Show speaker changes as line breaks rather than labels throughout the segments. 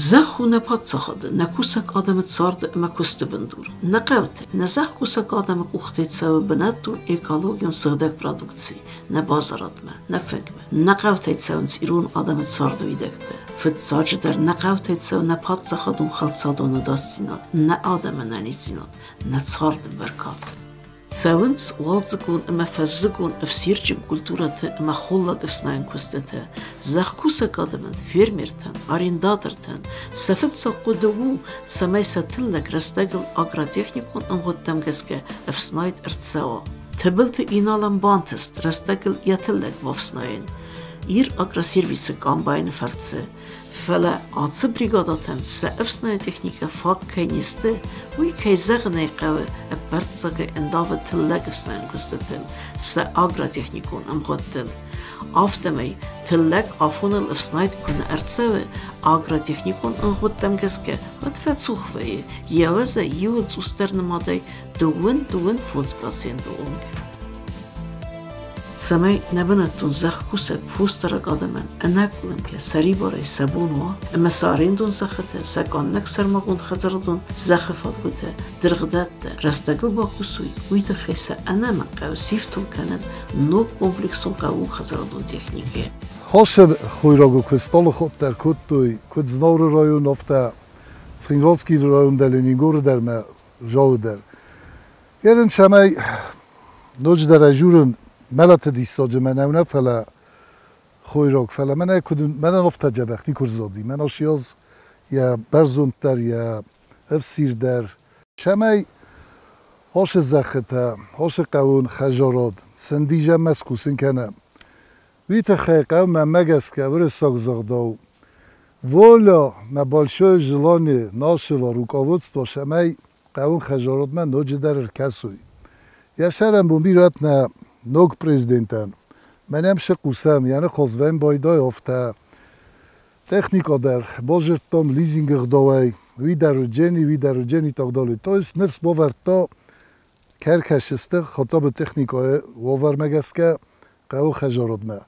Зӕхх у нӕ паддзахады, нӕ кусӕг адӕмы царды ӕмӕ куысты бындур. Нӕ хъӕуты, нӕ зӕхкусӕг адӕмы къухтӕй цӕуы бынӕттон экологион сыгъдӕг продукци нӕ базарадмӕ, нӕ фынгмӕ. Нӕ хъӕутӕй цӕуынц ирон адӕмы царды уидӕгтӕ. Фыццаджыдӕр нӕ хъӕутӕй цӕуы нӕ паддзахадон хӕлцадон ӕдасдзинад, нӕ адӕмы ӕнӕниздзинад, нӕ царды бӕркад. Цӕуынц уалдзыгон ӕмӕ фӕззыгон ӕфсирджын культурӕты ӕмӕ холлаг ӕфснайӕн куыстытӕ. Зӕхкусӕг адӕмӕн, фермертӕн, арендатортӕн сӕ фыццаг хъуыды у, цӕмӕй сӕ тыллӕг рӕстӕгыл агротехникон ӕмгъуыдтӕм гӕсгӕ ӕфснайд ӕрцӕуа. Тыбылты Иналӕн бантыст рӕстӕгыл йӕ тыллӕг бафснайын. Ир агросервисы комбайны фӕрцы. Фӕлӕ ацы бригадӕтӕн сӕ ӕфснайӕн техникӕ фаг кӕй не сты, уый, кӕй зӕгъын ӕй хъӕуы, ӕппӕрццагӕй ӕндавы тыллӕг ӕфснайӕн куыстытыл, сӕ агротехникон ӕмгъуыдтыл. Афтӕмӕй, тыллӕг афоныл ӕфснайд куы нӕ ӕрцӕуы агротехникон ӕмгъуыдтӕм гӕсгӕ, уӕд фӕцух вӕййы йӕ уӕзӕй иуыл цъусдӕр нымадӕй 2-25 проценты онг. Цӕмӕй нӕ бынӕттон зӕхкусӕг фосдарӕг адӕмӕн ӕнӕкъуылымпыйӕ сӕрибарӕй сӕ бон уа ӕмӕ сӕ арендон зӕххытӕ, сӕ къаннӕг сӕрмагонд хӕдзарадон зӕххы фадгуытӕ, дыргъдӕттӕ рӕстӕгыл бакусой, уый тыххӕй сӕ ӕнӕмӕнг хъӕуы сифтонг кӕнын ног комплексон хъӕууонхӕдзарадон техникӕ.
Хосы хойрагы куыд стъолы ходдӕр кодтой, куыд Знауыры район, афтӕ Цхинвалский район дӕр, Ленингоры дӕр мӕ Жауы дӕр. Ерын цӕмӕй ноджыдӕр ӕзурын мӕлӕты диссаджы мӕнӕу нӕ, фӕлӕ хойраг, фӕлӕ мӕнӕ куыд мӕнӕн афтӕ дзӕбӕх никуы рзади. Мӕн асиаз йӕ бӕрзонддӕр, йӕ ӕфсирдӕр. Цӕмӕй ацы зӕххытӕ, ацы хъӕуон хӕдзарад сӕндизӕмӕ скусын кӕнӕм, уый тыххӕй хъӕуы мӕнмӕ гӕсгӕ уырыссаг загъдау «Воля на большое желание нашего руководства», цӕмӕй хъӕуон хӕдзарадмӕ ноджыдӕр ӕркӕсой. Йӕ сӕрӕнбон бирӕт нӕ ног президентӕн. Мӕнӕм цы хъусӕм, йӕ ныхас вӕм байдайы афтӕ. Техника дӕр базыдтам лизингы гъдауӕй, уый дӕр уыджени, уый дӕр уыджени так далее. То есть ныфс бавӕрдта кӕркӕсысты хотя техникӕйы уавӕрмӕ гӕсгӕ хъӕуы хӕдзарадмӕ.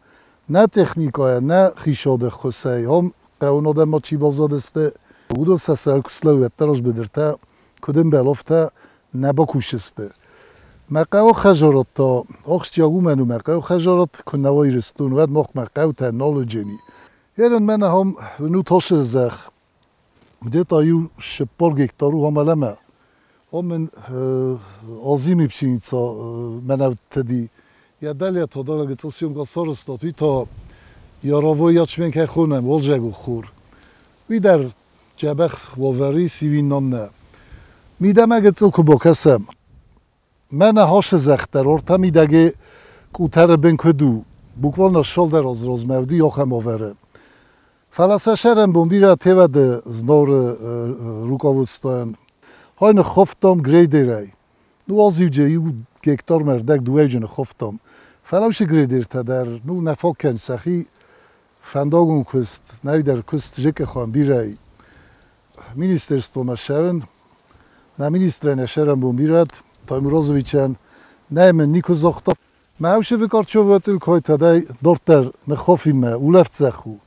Нӕ техникӕйӕ, нӕ хицауады ӕххуысӕй ам хъӕуы адӕммӕ чи баззадысты, уыдон сӕ сӕр куы слӕууӕддӕр быдыртӕ, куыд ӕмбӕлы, афтӕ нӕ бакусдзысты. Мӕ хъӕуы хӕдзарад та ахсджиаг уымӕн у, мӕ хъӕуы хӕдзарад куы нӕ уа Ирыстон, уӕд махмӕ хъӕутӕ нал уыджени. Ерын мӕнӕ ам ну тасы зӕхх, где-то иу 40 гектар у ам ӕлӕмӕ. Ам мын озимый пшеница мӕнӕуттӕди. Я далее та дорога съемка сарӕзтат, уый та яровой ячмень кӕй хонӕм, уалдзӕгон хур. Уый дӕр дзӕбӕх уавӕры сивиннон нӕ. Мидӕмӕ гыццыл куы бакӕсӕм, мӕнӕ хасы зӕхх дӕр ортӕ мидӕгӕй къутӕры бын куыд у, буквально цалдӕр азы размӕ уыди ахӕм уавӕры. Фӕлӕ сӕ сӕрӕнбон бирӕ тевӕды Знауыры руководствойӕн. Хай ныххафтам грейдерӕй. Ну, азиуджы иу гектармӕ ӕрдӕг дыууӕджы ныххафтам. Фӕлӕ уыцы грейдертӕ дӕр, ну, нӕ фаг кӕнынц сӕхи фӕндагон куыст, нӕйдӕр куыст зекъӕхан бирӕ. Министерствомӕ ссӕуын, нӕ министрӕн йӕ сӕрӕнбон бирӕт, Таймуразовичӕн, нӕ мын никуы загъта. Мӕ ӕфсӕвы Карчоватыл кой-тадӕй дарддӕр ныххафинмӕ улӕфтдзӕх у.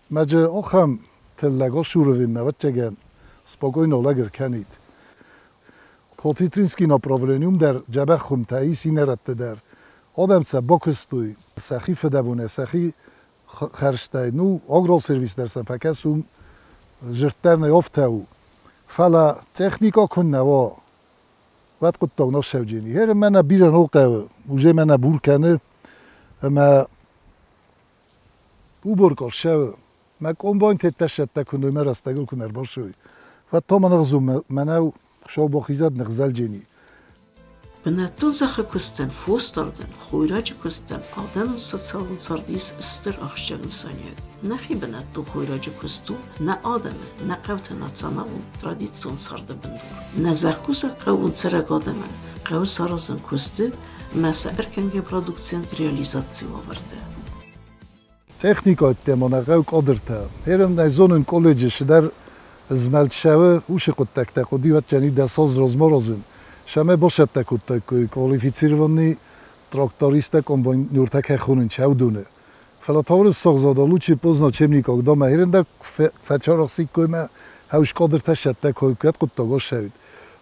Мӕджы ахӕм тыллӕг асурывинмӕ, ӕвӕццӕгӕн, спокойно лагер кӕнид. Котитринский направлениум дӕр дзӕбӕх хуымтӕ ис иннӕ рӕтты дӕр. Адӕм сӕ бакуыстой сӕхи фыдӕбонӕй, сӕхи хӕрзтӕй. Ну, агросервис дӕр сӕм фӕкӕсум, зырддӕр нӕ афтӕ у. Фӕлӕ техникӕ куыннӕ уа, уӕд хъуыддаг нал ссӕуджени. Гъер мӕнӕ бирӕ нал хъӕуы, уже мӕнӕ бур кӕны ӕмӕ уборка ссӕуы. Мӕ комбайн теттӕ куы мӕ рӕстӕгыл куы нӕ ӕрбасой, уӕд та мӕ ныгъдзу мӕнӕу саубохизӕд ныгъзӕлджени.
Бынӕттон зӕххы куыстӕн, фосдардӕн, хойраджы куыстӕн адӕмон социалон царды ис стыр ахсджиаг нысаниуӕг. Нӕхи бынӕттон хойраджы куыст у нӕ адӕмы, нӕ хъӕуты националон, традицион царды бындур. Нӕ зӕхкусӕг хъӕууон цӕрӕг адӕмӕн хъӕуы саразын куысты ӕмӕ сӕ ӕркӕнгӕ продукцийӕн реализацийы уавӕртӕ.
Техникӕ ма нӕ хъӕуы кадртӕ. Ерын ӕй зонын колледжы цыдӕр змӕлд цӕуы, уыцы хъуыддӕгтӕ хъуыди вӕдджӕни дӕс аз размӕ аразын. Цӕмӕй бацӕттӕ кодтаиккой квалифицированный трактористтӕ, комбайнертӕ кӕй хонынц, уыдоны. Фӕлӕ та уырыссаг лучше поздно, чем никогда, мӕ хирендер фӕчарахсиккой мӕ хӕус кадртӕ сӕттӕ кой кӕд хъуыддаг осӕвит.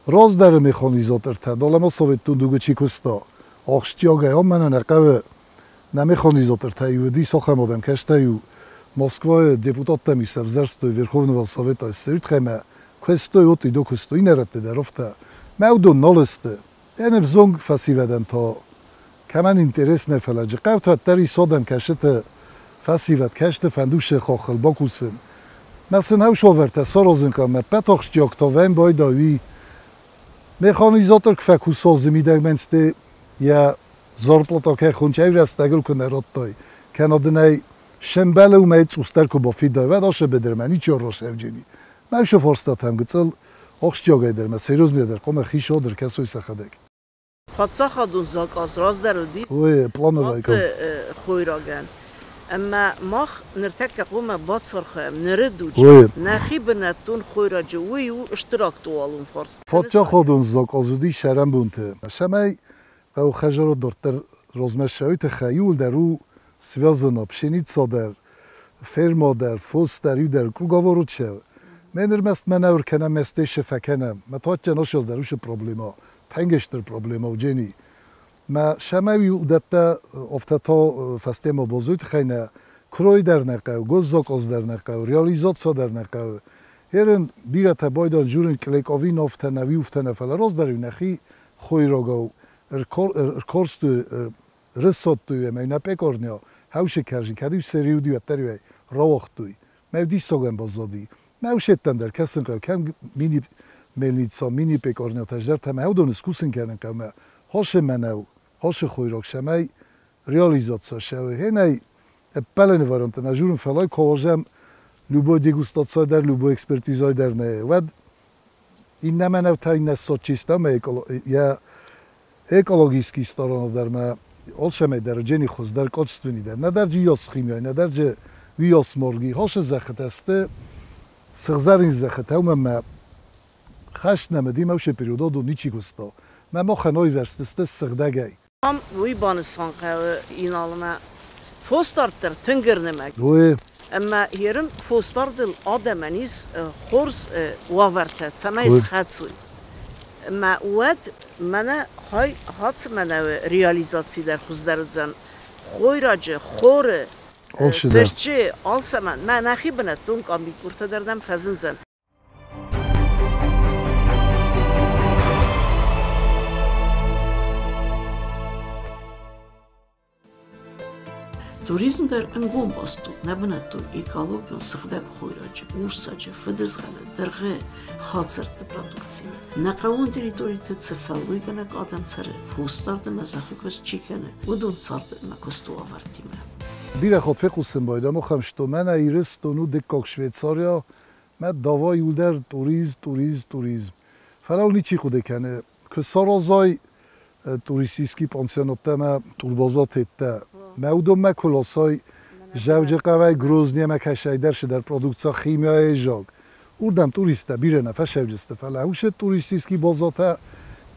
Раздӕры механизатортӕ, далӕ советон дугы чи куыста, ахсджиагӕй ам мӕнӕ нӕ хъӕуы нӕ механизатортӕ уыди, сахӕм адӕм кӕстӕ-иу Москвайы депутаттӕм сӕвзӕрстой Верховного Совета ссырдхӕмӕ куыстой, от идо куыстой иннӕ дӕр афтӕ. Мӕ уыдон нал сты. Ӕнӕ взонг фӕсивӕдӕн та кӕмӕн интерес нӕ фӕлӕджы хъӕутӕ дӕр ис адӕм кӕсыты фӕсивӕд кӕсты фӕндусы хохыл бакусын. Мӕ сын хӕусовӕртӕ саразын хъӕуы, ӕппӕт ахсджиаг та вӕм байда уый механизатор куы фӕкусозы мидӕгмӕнсты йӕ зарплата кӕй хончы рӕстӕгыл куы нӕ радтай, кӕнӕ дын ӕй сӕмбӕлы уымӕй цъусдӕр куы бафидай, уӕд ашы быдырмӕ ничи росӕвджени. Мӕ уышы фарстатӕм гыццыл ахсджиагӕй дӕр мӕ серьезнее дӕр хъуамӕ хисодыр кӕсой сӕхӕдӕг.
Паддзахадон закъаз раздӕр уыдис
Ой, планы
ацы хойрагӕн. Ӕмӕ мах ныртӕккӕ хъуамӕ бацархайӕм ныры дуджы. Нӕхи бынӕттон хойраджы уый у стыр актуалон фарст.
Паддзахадон закъаз уыдис сӕрӕнбонты. Цӕмӕй хъӕуы хӕдзары дарддӕр размӕ ссӕуой тыххӕй иууылдӕр у связано пшеница дӕр, ферма дӕр, фос дӕр, иу дӕр круговорот сӕ. Мӕ нырмӕст мӕнӕур кӕнӕм, мӕ стейшы фӕкӕнӕм. Мӕ татча носил дӕр уышы проблема, тӕнгестыр проблема уджени. Мӕ сӕмӕй уыдӕттӕ афтӕ та фӕстӕмӕ базой тыххӕй нӕ крой дӕр нӕ хъӕуы, госзакъаз дӕр нӕ хъӕуы, реализация дӕр нӕ хъӕуы. Ерын бирӕтӕ байдан журын клековин афтӕ нӕ, уифтӕ нӕ, фӕлӕ раздӕр нӕхи хойрагау ӕркорстой, рыссадтой ӕмӕ нӕ пекорня, хӕусы кӕрзин, кӕд-иу сериуди, уӕддӕр-иу ӕй рауагътой. Мӕ диссагӕн баззади. Мӕ усеттӕн дӕр кӕсын хъӕуы, кӕм мини мельница, мини пекорнятӕ здӕртӕ мӕ уыдоны скусын кӕнын хъӕуы мӕ хашы мӕнӕу, хашы хойраг, цӕмӕй реализация сӕуы. Хенӕй ӕппӕлӕны варианты нӕ журын, фӕлӕ куы любой дегустация дӕр, любой экспертиза дӕр нӕ. Уӕд иннӕ мӕнӕу та иннӕ сочиста мӕ йӕ экологический сторона дӕр мӕ олшемӕй дӕр джени хуыздӕр качественный дӕр. Нӕдӕр джиос химия, нӕдӕр джи виос морги, хашы зӕххытӕ сты сыгъзӕрин зӕххытӕ, уымӕн мӕ хӕст нӕм уыди, мӕ уышы период ничи куыста. Мӕ махӕн айвӕрсты сты сыгъдӕгӕй.
Ам уый банысан хъӕуы Иналмӕ. Фосдард дӕр тынг ӕрнымӕг.
Ой.
Ӕмӕ ерын фосдардыл адӕмӕн ис хорз уавӕртӕ, цӕмӕй схӕцой. Ӕмӕ уӕд мӕнӕ хай хацы мӕнӕуы реализаци дӕр хуыздӕр уыдзӕн. Хойраджы, хоры, фысджы, алцӕмӕн. Мӕ нӕхи бынӕттон комбикуртӕ дӕр нӕм фӕзындзӕн. Туризм дӕр ӕнгом баст у нӕ бынӕттон экологион сыгъдӕг хойраджы, урсаджы, фыдызгъӕлы, дыргъы, халсӕртты продукциимӕ. Нӕ хъӕууон территориты цы фӕллойгӕнӕг адӕм цӕры, фосдард ӕмӕ зӕххы куыст чи кӕны, уыдон царды ӕмӕ куысты уавӕртимӕ.
Бирӕ хатт фехъусын байдам ахӕм сто, мӕнӕ Ирыстон у дыккаг Швейцария, мӕ давай иуылдӕр туризм, туризм, туризм. Фӕлӕ уыл ничи хъуыды кӕны, куы саразай туристический пансионаттӕ мӕ турбазатеттӕ, мӕ уыдонмӕ куы ласай Зӕуджыхъӕуӕй Грозныймӕ кӕсӕйдӕр сыдӕр продукция химияйы заг. Уырдӕм туристтӕ бирӕ нӕ фӕсӕвджысты, фӕлӕ уышы туристический базатӕ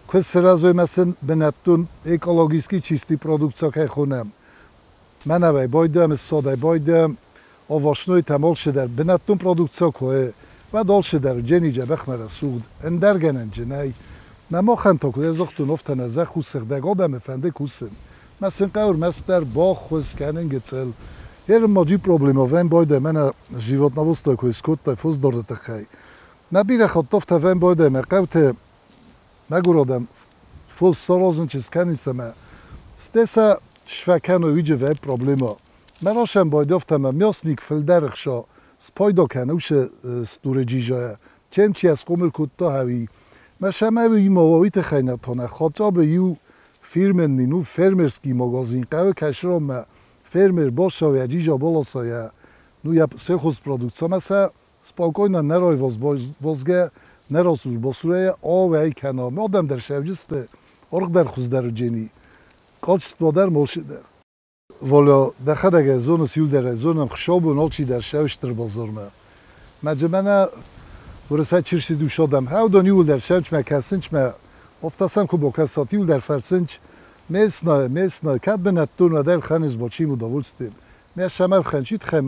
куы сырӕзой мӕ сын бынӕттон экологически чистый продукция кӕй хонӕм. Мӕнӕуӕй байдӕм, ссадӕй байдӕм, овощнойтӕм алцыдӕр бынӕттон продукция куы, уӕд алцыдӕр джени дзӕбӕх мӕ рӕсугъд, ӕндӕр гӕнӕн нӕй. Мӕ махӕн та куыд загътон, афтӕ нӕ зӕхх у сыгъдӕг, адӕмы фӕнды кусын. Мӕ сын хъӕуы ӕрмӕстдӕр баххуыс кӕнын гыццыл. Ерын ма джи проблема вӕм байдӕ, мӕнӕ животноводство куы скодтай фосдарды тыххӕй. Мӕ бирӕ хатт афтӕ вӕм байдӕ, мӕ хъӕуты мӕгуыр адӕм фос саразын чи скӕнынц ӕмӕ стӕй сӕ сфӕкӕной, уыджы вӕй проблема. Мӕ расӕн байдӕ афтӕ, мӕ мясник фылдӕр ӕхса спайда кӕны уышы стуреджижайӕ. Чем чи схъомыл кодта хӕуи. Мӕ сӕмӕ уый ма уый тыххӕй нӕ тонӕ хотя бы иу фирменный, ну, фермерский магазин хъӕуы кӕсыронмӕ фермер босауя, джижа болосая, ну, я сельхозпродукция, мӕ сӕ спокойно не райвоз возге, не расур басурая, авей кӕна. Мӕ адӕм дӕр сӕвджысты, аргъ дӕр хуыздӕр уыджени, качество дӕр молшы дӕр. Воля, дӕхӕдӕг ӕй зоныс, иуылдӕр ӕй зонӕм, хсӕвбон алчидӕр сӕуы стыр базармӕ. Мӕ джы мӕнӕ уырысӕй чырсти дус адӕм, хӕудон иуылдӕр сӕвчмӕ кӕсынчмӕ, афтӕ сӕм куы бакӕсат, иуылдӕр фӕрсынч, местное, местное, кӕд бынӕттон, уӕд ӕлхӕныс большим удовольствием. Мӕ сӕмӕвхӕн чи тхӕй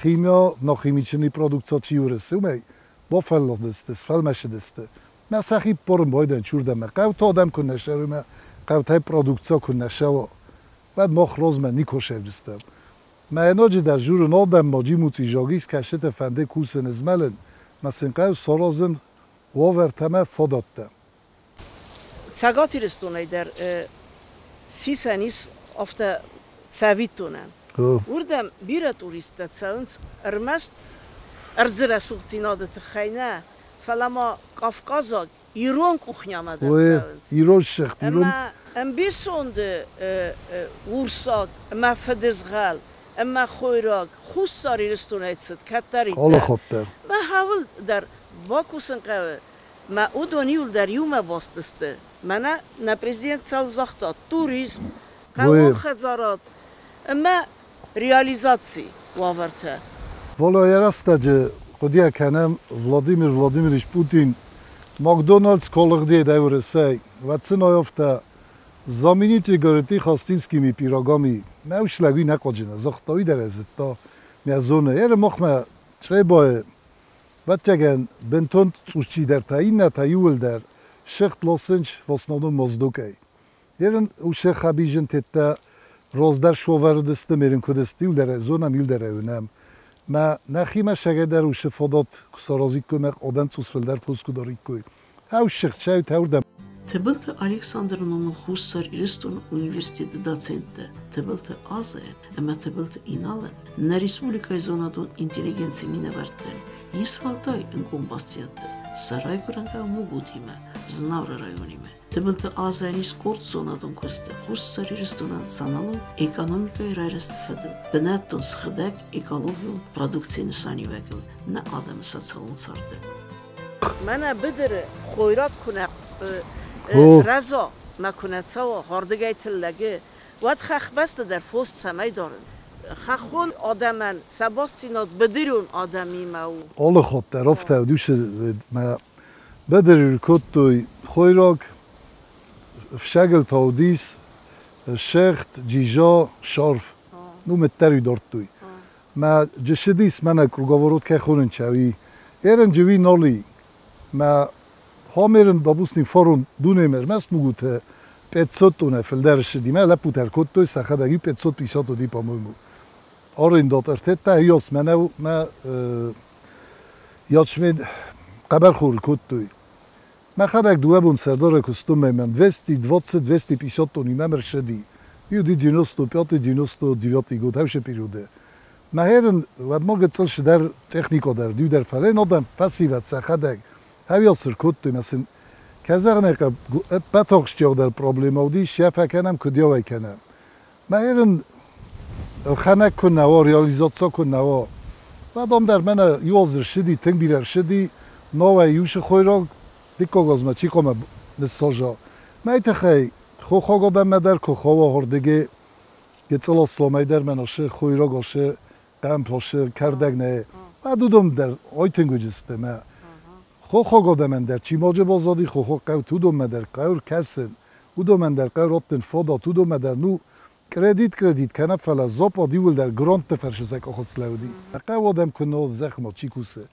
химия на химични продукция чи урысы, умей бафӕлладысты, сфӕлмӕсыдысты. Мӕ сӕхи порын байден чурдӕмӕ. Хъӕуты адӕм куы нӕ сӕрымӕ, хъӕутӕй продукция куы нӕ сӕуа. Уӕд мах размӕ никуы сӕвдыстӕм. Мӕ ноджыдӕр журын адӕммӕ джимуци жагис кӕсыты фӕнды кусын змӕлын, мӕ сын хъӕуы саразын уавӕртӕ ӕмӕ фадӕттӕ.
Цӕгат Ирыстонӕй дӕр сисӕн ис афтӕ цӕвиттонӕн. Уырдӕм бирӕ туристтӕ цӕуынц ӕрмӕст ӕрдзы рӕсугъддзинады тыххӕй нӕ, фӕлӕ ма кавказаг ирон кухнямӕ дӕр цӕуынц.
Ирон сыгъд, ирон.
Ӕмӕ ӕмбисонды урсаг ӕмӕ фыдызгъӕл ӕмӕ хойраг Хуссар Ирыстонӕй цыд кӕддӕриддӕр.
Алы хатт дӕр.
Мӕ хауыл дӕр бакусын хъӕуы. Мӕ уыдон иуылдӕр иумӕ баст сты. Мӕнӕ нӕ президент цал загъта: туризм, хъӕууон хӕдзарад ӕмӕ реализаци уавӕртӕ.
Фӕлӕ йӕ рӕстӕджы хъуыдыйӕ кӕнӕм Владимир Владимирович Путин Макдональдс колыгъдийы Уырысӕй, уӕд сын афтӕ замените, говорит, их остинскими пирогами. Мӕ ушлӕг уый нӕ хъуаджы загъта, уый дӕр зыдта, мӕ зоны. Ӕры махмӕ Чъребайы вӕццӕгӕн бынтон цъус чидӕртӕ, иннӕтӕ иууылдӕр сыгъд ласынц в основном Моздокӕй. Ерын усе хабижын теттӕ раздӕр сӕвӕрдысты, мерын куыд сты, иуылдӕр зонӕм, иуылдӕр уынӕм. Мӕ нӕхимӕ сӕгӕдӕр усы фадат куы саразиккой, мӕ адӕм цъус фылдӕр фос куы дариккой. Хау сыгъд сӕ тӕурдӕм.
Тыбылты Александры номыл Хуссар Ирыстоны университеты доценттӕ Тыбылты Азӕ ӕмӕ Тыбылты Иналӕн нӕ республикӕйы зонадон интеллигенцийы минӕвӕрттӕн ис уӕлдай ӕнгом бастдзинӕдтӕ сӕ райгуырӕн хъӕу Мугутимӕ, Знауыры районимӕ. Тыбылты Азӕйӕн ис къорд зонадон куысты Хуссар Ирыстоны националон экономикӕйы райрӕзты фӕдыл, бынӕттон сыгъдӕг экологион продукцийы нысаниуӕгыл нӕ адӕмы социалон царды. Мӕнӕ быдыры хойраг куынӕ рӕза мӕ куынӕ цӕуа хӕрдыгӕй тыллӕгы, уӕд хӕхбӕсты дӕр фос цӕмӕй дарын? Хӕххон адӕмӕн сӕ бастдзинад быдырон адӕмимӕ у.
Алы хатт дӕр афтӕ уыдис, мӕ быдыры кодтой хойраг, фсӕгыл та уыдис сыгъд, джиза, шарф. Ну, мыддӕр дардтой. Мӕ джысыдис мӕнӕ круговорот кӕй хонын чӕуи. Ерын дживи ноли. Мӕ хамерын допустим фарон дунемер мӕс мугуте 500 тоннӕ фылдӕр ссыди. Мӕ лӕппутӕ ӕркодтой сӕхӕдӕг 550 уыди, по-моему. Арендат ӕртедта, иос мӕнӕу мӕ ячмень хъӕбӕрхор кодтой. Мӕхӕдӕг дыууӕ бон сӕрдарӕй куыстон, мӕм 220-250 тонни мӕм ӕрсыди. Уыди 95-99 год, хӕусы периоды. Мӕ херын уӕд ма гыццыл сыдӕр техника дӕр, дыу дӕр фӕлӕ адӕм фӕсивӕд сӕхӕдӕг хӕуиас ӕркодтой, мӕ сын кӕй зӕгъын ӕй хъӕуы, ӕппӕт ахсджиагдӕр проблемӕ уыдис, йӕ фӕкӕнӕм, куыд йӕ уӕй кӕнӕм. Мӕ херын ӕлхӕнӕг куы нӕ уа, реализация куы нӕ уа. Уӕд ам дӕр мӕнӕ иу аз ӕрсыди, тынг бирӕ ӕрсыди, науӕй иусы хойраг, дыккаг азмӕ чи хъуамӕ ныссажа. Мӕ тыххӕй хохаг адӕммӕ дӕр куы хауа хурдыги, гыццыл асламӕй дӕр мӕн асы хойраг, асы хъӕмп, асы кӕрдӕг нӕ. Уӕд уыдон дӕр айтынг уыдысты мӕ. Хохаг адӕмӕн дӕр чи маджы баззади хохаг хъӕуты, уыдонмӕ дӕр хъӕуы кӕсын, уыдонмӕ дӕр хъӕуы раттын фадат, уыдонмӕ дӕр ну кредит кредит кӕнӕ, фӕлӕ запад иууылдӕр грантты фӕрсы сӕ къахыл слӕууыди. Хъӕуы адӕм куы нал зӕхмӕ чи кусы.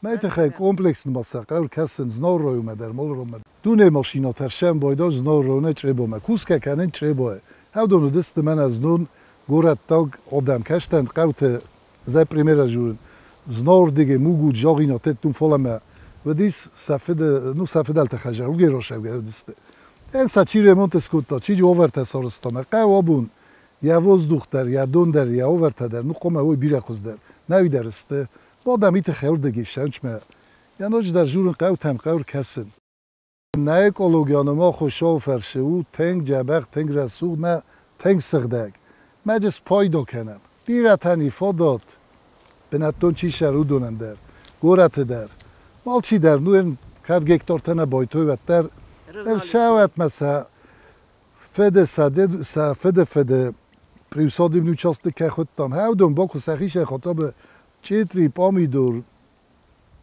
Мӕ тыххӕй комплекс нымӕ хъӕуы кӕсын Знауыр районмӕ дӕр, Малроймӕ. Дуне машинӕтӕ сӕм байдал Знауыр районӕй Чъребомӕ. Кусгӕ кӕнын Чъребойы. Хӕвдон уыдысты мӕнӕ знон горӕттаг адӕм кастӕн хъӕуты, зӕй примерӕ журын. Знауырдыгӕй Мугут, Жагъина, теттун фалӕмӕ уыдис сӕ фыды, ну сӕ фыдӕлты хӕдзар, угеросӕвгӕ уыдысты. Эн сӕ чи ремонт скодта, чи овӕртӕ сарӕзта, мӕ хъӕу абон йӕ воздух дӕр, йӕ дон дӕр, йӕ овӕртӕ дӕр, ну хъуамӕ уой бирӕ хуыздӕр. Нӕ дӕр сты. Адӕм итыххӕй уырдыгӕй сӕнчмӕ. Йӕ ноджыдӕр журын хъӕутӕм хъӕуы кӕсын. Нӕ экологияны ма хуыссау фӕрсы у тынг дзӕбӕх, тынг рӕсугъд, мӕ тынг сыгъдӕг. Мӕ джы спайда кӕнӕм. Бирӕтӕн и фадат, бынӕттон чи сӕр, уыдонӕн дӕр, горӕты дӕр. Алчи дӕр, ну кӕд гектартӕ нӕ байтой, уӕддӕр ӕрсӕуӕтмӕ сӕ фыды, сӕ дед, сӕ фыды фыды приусадебный участок кӕй хуыдтам. Хӕудон бакуы сӕхицӕй хотя бы чъитри, пъамидор,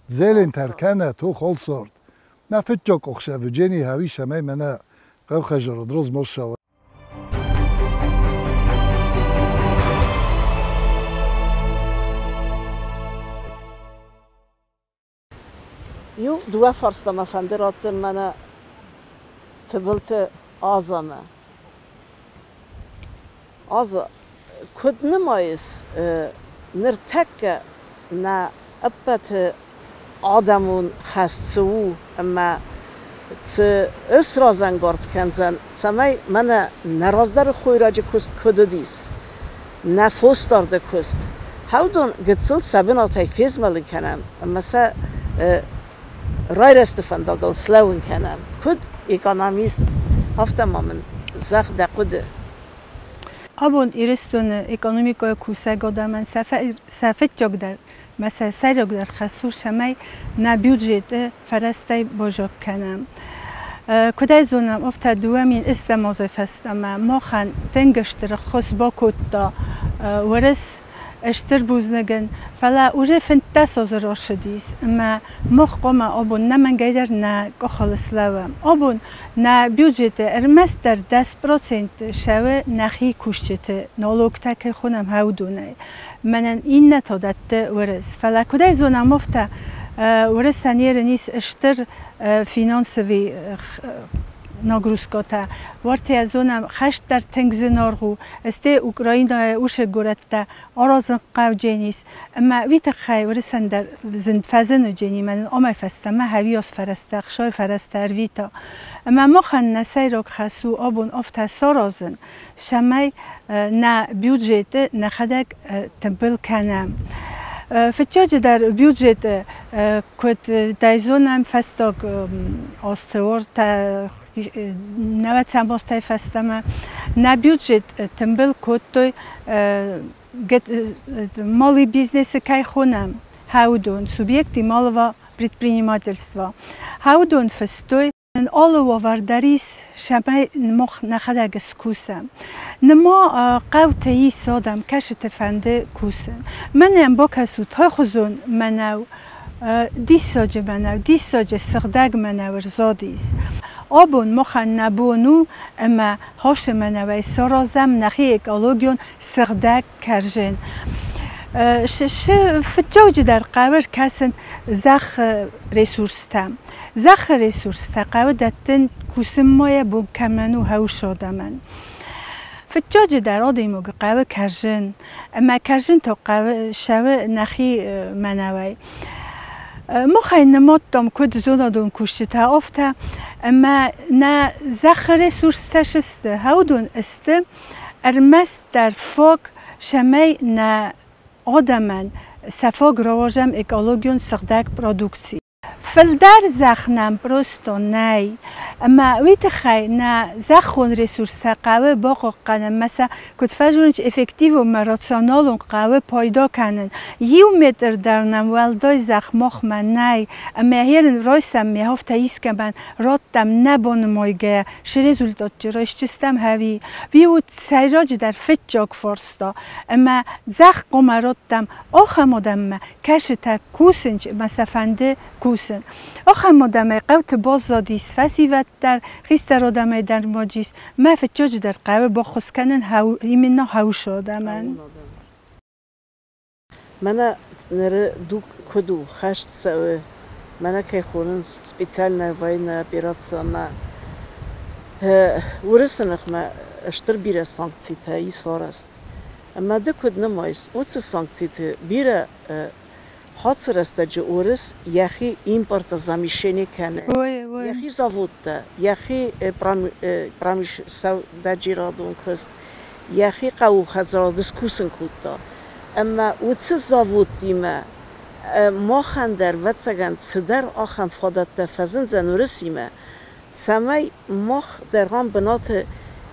зелень кӕнӕ то халсарт. Мӕ фыццаг ӕхсӕвы джени хӕуис ӕмӕ мӕнӕ хъӕухӕзарад размӕ ссӕуа.
Иу дыууӕ фарста мӕ фӕнды раттын мӕнӕ Тыбылты Азамӕ. Аза, куыд нымайыс, ныртӕккӕ нӕ ӕппӕты адӕмон хӕс цы у ӕмӕ цы ысразӕнгард кӕндзӕн, цӕмӕй мӕнӕ нӕ раздӕры хойраджы куыст куыд уыдис, нӕ фосдарды куыст, хӕудон гыццыл сӕ бынатӕй фезмӕлын кӕнӕм ӕмӕ сӕ райрӕзты фӕндагыл слӕууын кӕнӕм. Куыд экономист, афтӕ ма мын зӕгъ дӕ хъуыды.
Абон Ирыстоны экономикӕйы кусӕг адӕмӕн сӕ фыццагдӕр ӕмӕ сӕ сӕйрагдӕр хӕс у, цӕмӕй нӕ бюджеты фӕрӕзтӕй базаг кӕнӕм. Куыд ӕй зонӕм, афтӕ 2010 азӕй фӕстӕмӕ махӕн тынг стыр ӕххуыс бакодта Уырыс, стыр бузныг ын, фӕлӕ уже 15 азы рацыдис, ӕмӕ мах хъуамӕ абон нӕмӕнгӕйдӕр нӕ къухыл слӕууӕм. Абон нӕ бюджеты ӕрмӕстдӕр 10% цӕуы нӕхи кусджыты налогтӕ кӕй хонӕм, уыдонӕй. Мӕнӕн иннӕтӕ дӕтты Уырыс. Фӕлӕ куыд ӕй зонӕм, афтӕ Уырысӕн ерын ис стыр финансовый нагрузкӕтӕ. Уартӕ зонӕм, хӕст дӕр тынг зынаргъ у, стӕй Украинӕйы уыцы горӕттӕ аразын хъӕудженис, ӕмӕ уый тыххӕй Уырысӕн дӕр зын фӕзын уыджени, мӕнӕн амӕй фӕстӕмӕ хӕвиос фӕрӕзтӕ, ӕхсай фӕрӕзтӕ ӕрвита. Ӕмӕ махӕн нӕ сӕйраг хӕс у абон афтӕ саразын, цӕмӕй нӕ бюджеты нӕхӕдӕг тымбыл кӕнӕм. Фыццаджыдӕр бюджеты, куыд дӕ зонӕм, фӕстаг азты ортӕ нӕуӕдзӕм азтӕй фӕстӕмӕ нӕ бюджет тымбыл кодтой малый бизнесы кӕй хонӕм, уыдон, субъекты малого предпринимательства. Уыдон фыстой алы уавӕр дӕр ис, цӕмӕй мах нӕхӕдӕг скусӕм. Нырма хъӕуты ис адӕм, кӕцыты фӕнды кусын. Мӕнӕн бакӕсут хайхуызон мӕнӕу, диссаджы мӕнӕу, диссаджы сыгъдӕг мӕнӕу ӕрзадис. Абон махӕн нӕ бон у, ӕмӕ хасы мӕнӕуӕй саразӕм нӕхи экологион сыгъдӕг кӕрзын. Фыццаджыдӕр хъӕуы ӕркӕсын зӕххы ресурстӕм. Зӕххы ресурстӕ хъӕуы дӕттын кусынмӕ йӕ бон кӕмӕн у, уыцы адӕмӕн. Фыццаджыдӕр адӕймаджы хъӕуы кӕрзын, ӕмӕ кӕрзын та хъӕуы ссӕуы нӕхи мӕнӕуӕй. Махӕй нымадтам куыд зонадон кусджытӕ, афтӕ, ӕмӕ нӕ зӕххы ресурстӕ сысты, уыдон сты ӕрмӕстдӕр фаг, цӕмӕй нӕ адӕмӕн сӕ фаг рауадзӕм экологион сыгъдӕг продукци. Фылдӕр зӕхх нӕм просто нӕй, ӕмӕ уый тыххӕй нӕ зӕххон ресурстӕ хъӕуы бахъахъхъӕнын ӕмӕ сӕ куыд фӕзонынц, эффективон ӕмӕ рационалон хъӕуы пайда кӕнын. Иу метр дӕр нӕм уӕлдай зӕхх махмӕ нӕй, ӕмӕ ерын райсӕм, ме афтӕ искӕмӕн раттӕм нӕ банымайгӕйӕ, цы результатты райсдзыстӕм ӕви. Уый у сӕйраджыдӕр фыццаг фарста, ӕмӕ зӕхх хъуамӕ раттӕм ахӕм адӕммӕ, кӕцытӕ кусынц ӕмӕ сӕ фӕнды кусын. Ахӕм адӕмӕй хъӕуты баззадис фӕсивӕд дӕр, хистӕр адӕмӕй дӕр маджис. Мӕ фыццаджыдӕр хъӕуы баххуыс кӕнын именно хӕусы адӕмӕн.
Мӕнӕ ныры дуг куыд у, хӕст цӕуы, мӕнӕ кӕй хонынц специальная военная операция ӕмӕ Уырысы ныхмӕ стыр бирӕ санкцитӕ ис арӕзт. Ӕмӕ ды куыд нымайыс, уыцы санкциты бирӕ хатт рӕстӕджы Уырыс йӕхи импортозамещение кӕны. Йӕхи заводтӕ, йӕхи сӕудӕджерадон куыст, йӕхи хъӕуы скусын кодта. Ӕмӕ уыцы заводтимӕ махӕн дӕр, ӕвӕццӕгӕн, цыдӕр ахӕм фадӕттӕ фӕзындзӕн Уырысимӕ, цӕмӕй мах дӕр ам бынаты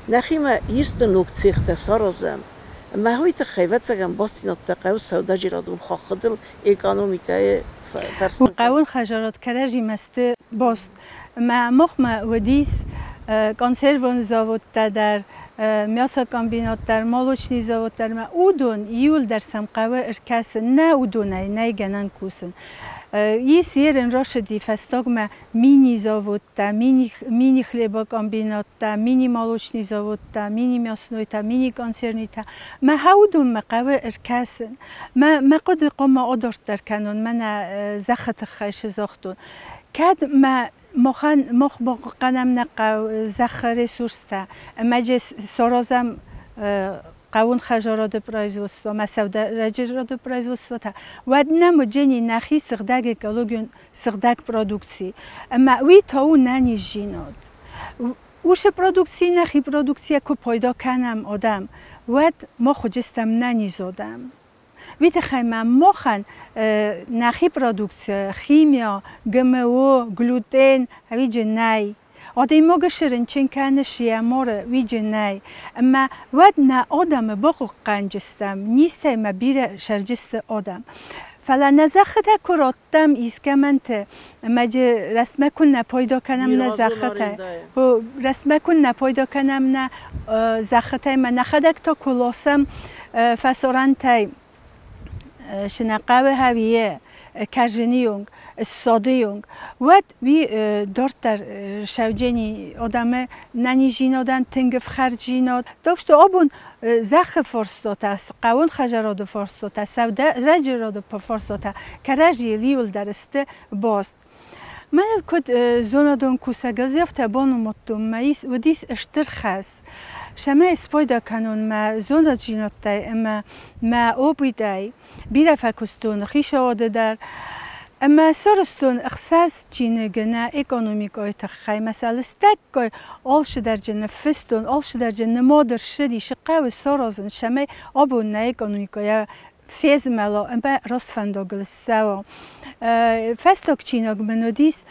нӕхимӕ исты ног цехтӕ саразӕм. Ӕмӕ уый тыххӕй, ӕвӕццӕгӕн, бастдзинӕдтӕ хъӕуы сӕудӕджерадон хаххытыл экономикӕйы фӕрсты.
Хъӕууон хӕдзарад кӕрӕдзимӕ сты баст. Ӕмӕ махмӕ уыдис консервон заводтӕ дӕр, мясокомбинат дӕр, молочный завод дӕр. Ӕмӕ уыдон иууылдӕр сӕм хъӕуы ӕркӕсын. Нӕ уыдонӕй нӕй гӕнӕн кусын. Ис ерын рацыди фӕстагмӕ мини-заводтӕ, мини-хлебокомбинаттӕ, мини-молочный заводтӕ, мини-мяснойтӕ, мини-консервныйтӕ. Мӕ уыдонмӕ хъӕуы ӕркӕсын. Мӕ хъуыды хъуамӕ адарддӕр кӕнон, мӕнӕ зӕххы тыххӕй цы загътон. Кӕд ма махӕн мах бахъахъхъӕнӕм нӕ зӕххы ресурстӕ ӕмӕ саразӕм хъӕуон хӕдзарады производство ӕмӕ сӕудӕджерады производствотӕ, уӕд нӕм уыдзӕни нӕхи сыгъдӕг экологион сыгъдӕг продукци. Ӕмӕ уый та у нӕниздзинад. Уыцы продукци нӕхи продукцийӕ куы пайда кӕнӕм адӕм, уӕд мах уыдзыстӕм нӕниз адӕм. Уый тыххӕй ма махӕн нӕхи продукци, химия, ГМО, глютен, ӕвиджы нӕй. Адӕймаг срынчын кӕны шиаморы, уиджы нӕй. Ӕмӕ уӕд нӕ адӕмы бахъахъхъӕнджыстӕм, низтӕй ма бирӕ сӕрджысты адӕм. Фӕлӕ нӕ зӕххытӕ куы радтам искӕмӕнты, ӕмӕ рӕстмӕ куы нӕ пайда кӕнӕм нӕ зӕххытӕй, рӕстмӕ куы нӕ пайда кӕнӕм нӕ зӕххытӕй, ӕмӕ нӕхӕдӕг та куы ласӕм фӕсарӕнтӕй Шинақъавы хӕвийы кӕрзыны онг, ссады онг, уӕд уый дарддӕр сӕвджени адӕмы нӕниздзинадӕн тынг ӕфхӕрддзинад. Так что абон зӕххы фарстатӕ, хъӕуон хӕдзарады фарстатӕ, сӕудӕджерады фарстатӕ кӕрӕдзийыл иуылдӕр сты баст. Мӕныл куыд зонадон кусӕг ӕз афтӕ банымадтон, мӕ уыдис стыр хӕс, цӕмӕй спайда кӕнон мӕ зонаддзинӕдтӕй ӕмӕ мӕ опытӕй. Бирӕ фӕкуыстон хицауады дӕр ӕмӕ сарӕзтон 6 чиныгы нӕ экономикӕйы тыххӕй. Мӕ сӕ лыстӕггай алцыдӕрджы ныффыстон, алцыдӕрджы нымад ӕрцыди, цы хъӕуы саразын, цӕмӕй абон нӕ экономикӕйӕ фезмӕла ӕмӕ раст фӕндагыл ссӕуа. Фӕстаг чиныг мын уыдис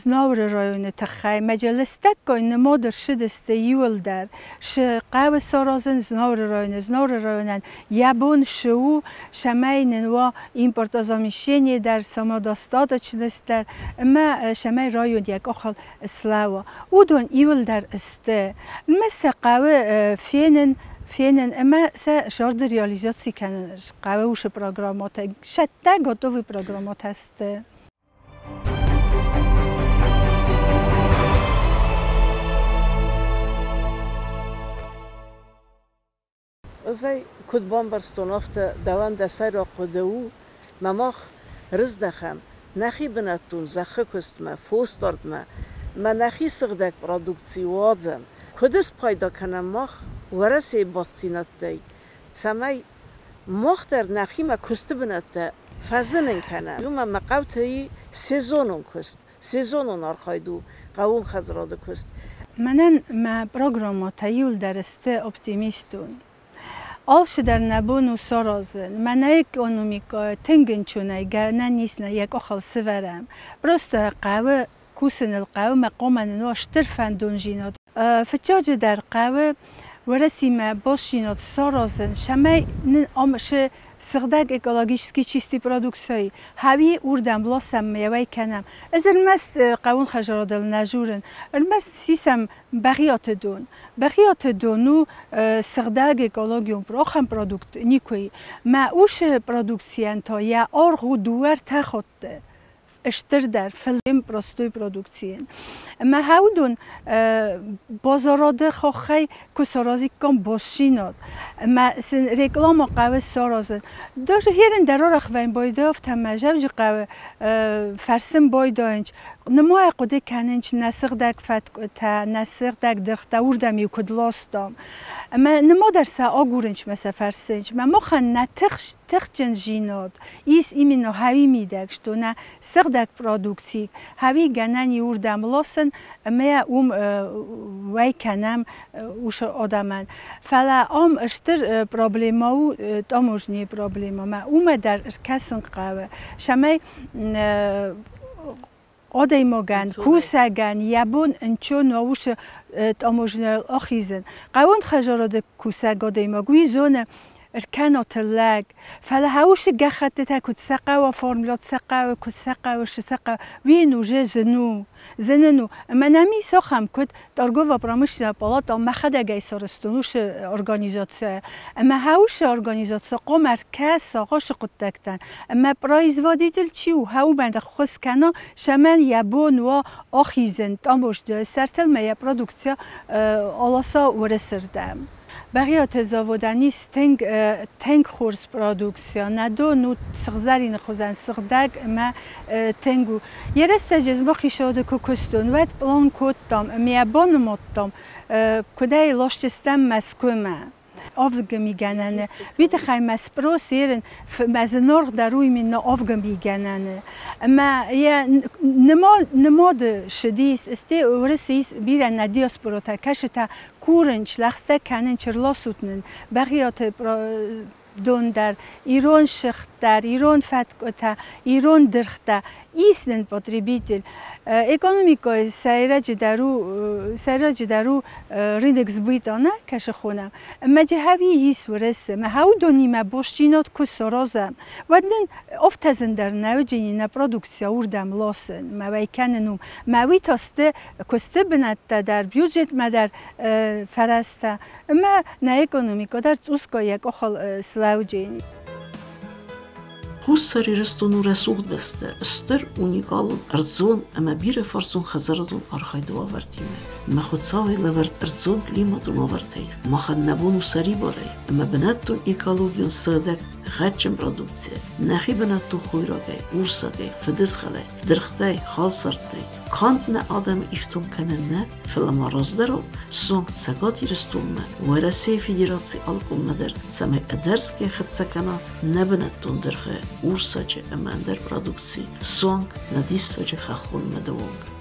Знауыры районы тыххӕй. Мӕ лыстӕггай нымад ӕрцыдысты иуылдӕр. Цы хъӕуы саразын Знауыры районы, Знауыры районӕн йӕ бон цы у, цӕмӕй нын уа импортозамещение дӕр, самодостаточность дӕр ӕмӕ цӕмӕй район йӕ къухыл слӕууа. Уыдон иуылдӕр сты. Ӕмӕ сӕ хъӕуы фенын ӕмӕ сӕ зӕрды реализаци кӕнын хъӕуы уыцы программӕтӕ. Цӕттӕ готовый программӕтӕ сты.
Ӕз ӕй куыд бамбӕрстон, афтӕ дӕуӕн дӕ сӕйраг хъуыды у, мӕ мах рыздӕхӕм нӕхи бынӕттон зӕххы куыстмӕ, фосдардмӕ, мӕ нӕхи сыгъдӕг продукци уадзӕм. Куыд спайда кӕнӕм мах Уӕрӕсейы бастдзинӕдтӕй, цӕмӕй мах дӕр нӕхимӕ куысты бынӕттӕ фӕзынын кӕнӕм. Уымӕ мӕ хъӕуты и сезонон куыст, сезонон архайд у хъӕууон хӕдзарады куыст.
Мӕнӕн мӕ программӕтӕ иуылдӕр сты оптимистон. Алцыдӕр нӕ бон у саразын. Мӕнӕ экономикӕ тынг ӕнцонӕй гӕнӕн ис нӕ йӕ къухыл сывӕрӕм. Просто хъӕуы кусыныл, хъӕуы мӕ хъомӕн у стыр фӕндондзинад. Фыццаджыдӕр хъӕуы Уӕрӕсимӕ бастдзинад саразын, цӕмӕй нын ам цы сыгъдӕг экологически чистый продукцийы хауи уырдӕм ласӕм ӕмӕ уӕй кӕнӕм. Ӕз ӕрмӕст хъӕууон хӕдзарадыл нӕ дзурын, ӕрмӕст сисӕм Бӕгъиаты дон. Бӕгъиаты дон у сыгъдӕг экологион ахӕм продукт никуы и. Мӕ уыцы продукцийӕн та йӕ аргъ у 2-3 хатты стырдӕр, фылдӕр простой продукцийӕн. Ӕмӕ уыдон базарады хохӕй куы саразиккам бастдзинад, ӕмӕ сын реклама хъӕуы саразын. Даже херын дӕр арӕх вӕййы байдайы, афтӕ ӕмӕ Дзӕуджыхъӕуы фӕрсын байдайынц, нымайы хъуыды кӕнынц нӕ сыгъдӕг фӕткъуытӕ, нӕ сыгъдӕг дыргътӕ уырдӕм-иу куыд ластам. Ӕмӕ нымадӕр сӕ агурынц мӕ сӕ фӕрсынц. Мӕ махӕн нӕ тыхджындзинад ис именно хауи мидӕг, что нӕ сыгъдӕг продукци хауи гӕнӕн и уырдӕм ласын ӕмӕ уым уӕй кӕнӕм уыцы адӕмӕн. Фӕлӕ ам стыр проблема у таможнийы проблема. Мӕ уымӕ дӕр ӕркӕсын хъӕуы, цӕмӕй адӕймагӕн, кусӕгӕн йӕ бон ӕнцон уа уыцы таможнӕйыл ахизын. Хъӕууон хӕдзарады кусӕг адӕймаг уый зоны ӕркӕна тыллӕг, фӕлӕ уыцы гӕххӕттытӕ куыд сӕ хъӕуы оформлят сӕ хъӕуы, куыд сӕ хъӕуы, цы сӕ хъӕуы, уый йын уже зын у. Зын у. Ӕмӕ нӕм ис ахӕм, куыд торгово-промышленная палата мӕхӕдӕг ӕй сарӕзтон уыцы организацийӕ. Ӕмӕ уыцы организаци хъуамӕ ӕркӕса ацы хъуыддӕгтӕн. Ӕмӕ производитель чи у, уымӕн ӕххуыс кӕна, цӕмӕн йӕ бон уа ахизын таможнӕйы сӕртыл ӕмӕ йӕ продукцийӕ аласа Уӕрӕсырдӕм. Бӕгъиаты заводӕн ис тынг тынг хорз продукци. Нӕ дон у сыгъзӕрины хуызӕн сыгъдӕг ӕмӕ тынг у. Йӕ рӕстӕджы ӕз бахицауады куы куыстон, уӕд пълан кодтам ӕмӕ йӕ банымадтам, куыдӕй ласдзыстӕм Мӕскуымӕ. Авгы мигӕнӕны. Уый тыххӕй мӕ спрос ерын, мӕ зынаргъдӕр у именно авгы мигӕнӕны. Ӕмӕ йӕ нымады ссыдис, сте Уырысы ис бирӕ нӕ диаспоротӕ, кӕсытӕ курынч, лӕгъстӕ кӕнынч, рласут нын Бӕгъиаты дон дӕр, ирон сыгъд дӕр, ирон фӕткъуытӕ, ирон дыргътӕ. Ис нын потребитель. Экономикӕйы сӕйраджыдӕр у сӕйраджыдӕр у рынок сбыта, нӕ кӕсы хонӕм. Ӕмӕ джихӕви ис Уырысы. Мӕ уыдонимӕ бостдзинад куы саразӕм, уӕд нын афтӕ зындӕр нӕ уыдзӕни нӕ продукцийӕ уырдӕм ласын, мӕ уӕй кӕнын у. Мӕ уый та сты куысты бынӕттӕ дӕр, бюджетмӕ дӕр фӕрӕзтӕ. Ӕмӕ нӕ экономикӕ дӕр цъусгай йӕ къухыл слӕуджени.
Хуссар Ирыстон у рӕсугъд бӕстӕ, стыр, уникалон, ӕрдзон ӕмӕ бирӕфарсон хӕдзарадон архайды уавӕртимӕ. Мӕ Хуыцауӕй лӕвӕрд ӕрдзон климатон уавӕртӕй махӕн нӕ бон у сӕрибарӕй ӕмӕ бынӕттон экологион сыгъдӕг гъӕдджын продукцийӕ, нӕхи бынӕттон хойрагӕй, урсагӕй, фыдызгъӕлӕй, дыргътӕй, халсӕрттӕй канд нӕ адӕмы ифтонг кӕнын нӕ, фӕлӕ ма раздӕрау суанг Цӕгат Ирыстонмӕ, Уӕрӕсейы Федерацийы алы къуыммӕ дӕр, цӕмӕй ӕдӕрсгӕ хӕццӕ кӕна нӕ бынӕттон дыргъы, урсаджы ӕмӕ ӕндӕр продукци, суанг нӕ диссаджы хӕххон мады онг.